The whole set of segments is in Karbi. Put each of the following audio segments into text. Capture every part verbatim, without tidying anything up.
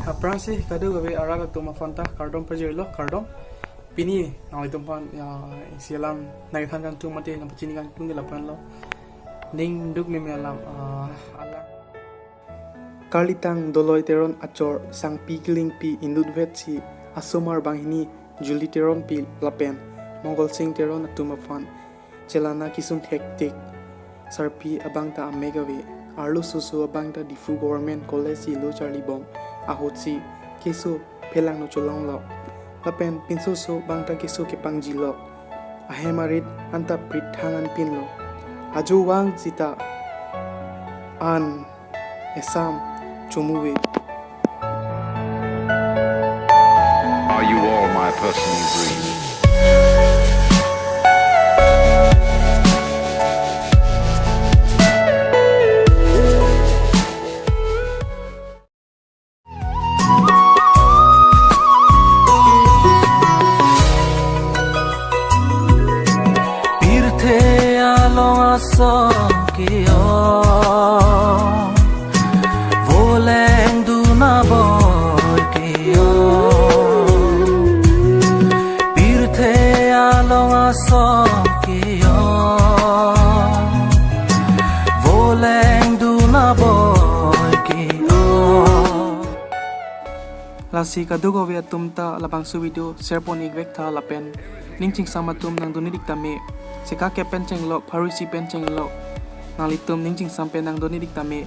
Aphrangsi kadokave arat atum aphan ta kardom pajirlo, kardom. Pini nanglitum aphan, ya, isi alam nangthan kangtung mate nangpachini kangtung ke lapu-anlo. Ning duk meme alam, ah, alam. Karlitang Doloi Teron achor Sangpi Kilingpi inutvetsi asomar banghini Julie Teronpi lapen Mongol Sing Teron atum aphan chelana kesung thektik. Sarpi abang ta amek ave. Arlososo abang ta Diphu Government College si lo charlibom ahutsi keso phelangno cholonglo. Lapen pinsoso abang ta keso kepangjilo. Ahem arit anta prit thang anpinlo. Ajo vang sita an esam chomuve. Are you all my personal dreams? Pirthe along asong ke-ong, voleng dun aboi ke-ong. Pirthe along asong ke-ong, voleng dun aboi ke-ong. Lasi kadokave atum ta labangso video share pon-ik vek tha lapen ning chingsam atum nangdun-ik tame. Seka kep pen chenglok, pharo isi pen chenglok. Nanglitum ning chingsam pen nangdun-ik tame.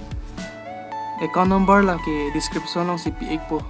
Account number lake description alongsi pi-ikpo.